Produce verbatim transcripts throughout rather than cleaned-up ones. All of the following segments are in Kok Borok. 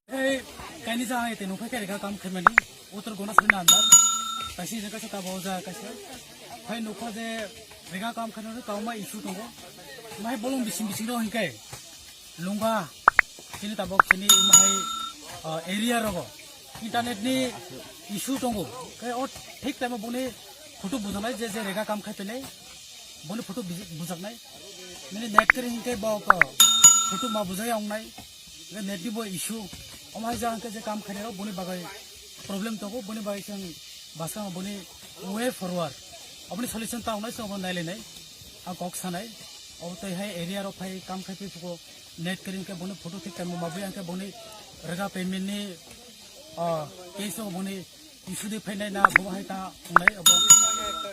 Ei, kaini ja ai tei nokha khe rega kam khaimani, Uttar Ganasri ni andar. Kaisa je kaisa tabo ja kaisa. Hai nokha je rega kam khainani kauma issue tongo. Mai bolong bising bising rok hinkhe Lunga, chini tabok chini mahai, ah, area rogo internet ni issue tongo. Khe o thik time o boni photo bujaknai je, je rega kam khai phinai, boni photo biji-, bujaknai. Nini net kiri hinkhe bo, ah, photo ma bujai ongnai. Net ni bo issue. Omo hai jang khe je kam khainai rok boni bagwi problem tongo, boni bagwi chwng bwskang boni way forward. Oboni solution ta ongnai chwng obo nailainai. Ang kok sanai. Obo tei hai area rok phai kam khai phi phuko net kiri hinkhe boni photo thik time o ma bui ang khe boni rega payment ni, ah, case o boni issue de phainai na bo hai ta ongnai obo.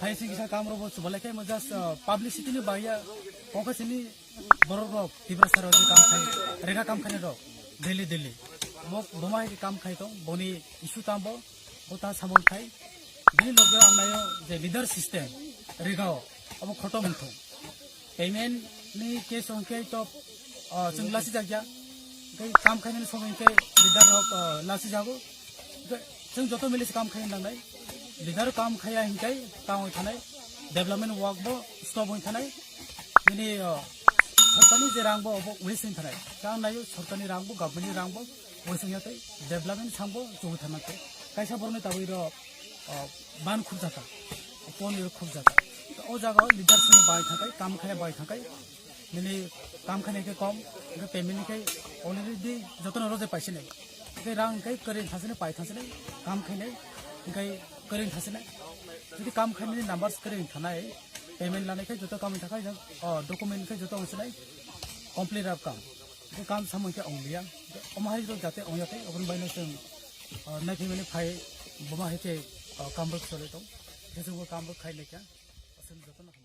Hai sing kisa kam rok bo chubalai khe mo just, ah, publicity ni bahai ya kok sini borok rok Tiprasa rok je kam khai, rega kam khainai rok daily daily. Bo, bo ma hai kam khai tong, boni issue tam bo, bo ta samung khai. Bini loge ang nayo je leader system, rega o, abo khotom wngthung. Payment ni case hwnkhe to, ah, chwng lasi jakya. Tei kam khainani somoi hwnkhe leader rok, ah, lasi jago. Chwng joto mili se kam khai nangnai. Leader kam khaiya hinkai tangwi thanai. Development work bo stop wng thanai. Bini, uh, sorkarni je rang bo obo waste wng thanai. Chang nayo sorkarni rang bo, government ni rang bo waste wng tei development sambo chugwi thangna tei. Kaisa borokni tabwi ro, uh, ban khub jaka. Pon ro khub jaka. O jaga o leader sini bai thakai, kam khaiya bai thakai. Nini kam khainai khe kom, hwnkhe payment ni khe already jotono roje paisinai. Hwnkhe rang hwnkhe kwrwi thasinai, pai thasinai, kam khainai, hwnkhe kwrwi thasinai. Jodi kam khainani numbers kwrwi thanai, payment lanai khe joto kam thakai, o document khe joto wngsinai, complete rap kam. Hwnkhe kam samung khe ongliya. Omo hai rok jate ongya tei, oboni baino chwng, o, naithimani phai, boma hai khe, o, kam rok choli tong. Hwnkhe chwngbo kam rok khainai khe, chwng jotono